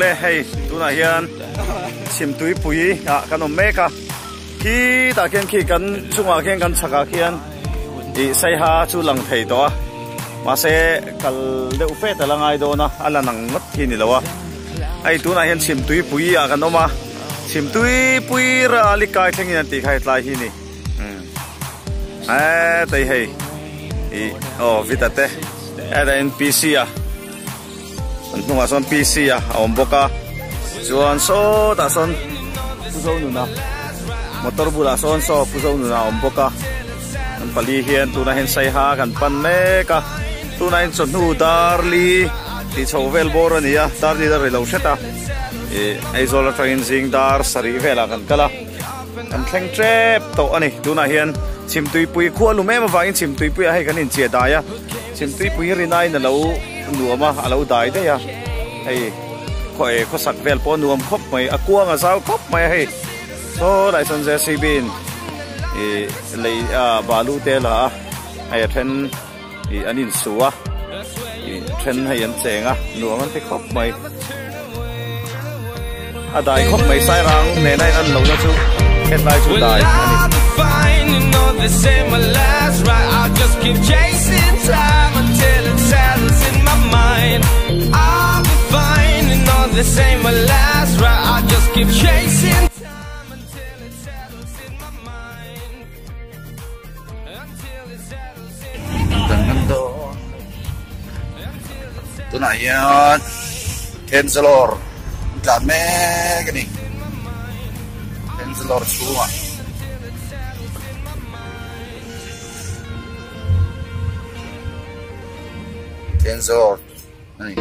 Awle hei tunah hian chhimtuipui ah kan awm mek a khi tah khian khi kan chungah khian kan chhakah khian ih saiha chu lang thei tawh a mahse kal deuh fe ta la ngai dawn a a la nang ngawt khi ni lo a hei tunah hian chhimtuipui ah kan awm a chhimtuipui ral i kai thlengin an tih kha hetlai hi ni umm hetei hei ih aw vita te hetah hian P C a. An hnungah sawn PC a a awm bawk a chuan sawtah sawn Pu Zonuna motor bulah sawn saw Pu Zonuna a awm bawk a an pali hian tunah hian Saiha kan pan mek a tunah hian chawhnu Darli tih chho vel bawr a ni a Darli la ri lo hret a ih Aizawl atangin zing dar sarih velah kan kal a kan thleng tep tawh a ni tunah hian Chhimtuipui khua lum em avangin Chhimtuipuiah hei kan inchiah dai a Chhimtuipui rinaiin a lo nuam a a lo dai daih a hei khaw eh khawsak vel pawh a nuam khawp mai a kuang a zau khawp mai a hei saw lai sawn J C B in ih lei ah balu te a la a hei a then ih an insu a ih then hei an cheng a nuam an ti khawp mai a dai khawp mai sairang nena in an lohna chu hetlai chu dai a ni. Tunah hian Thenzawl an tlan mek a ni Thenzawl chhungah. Thenzawl a ni.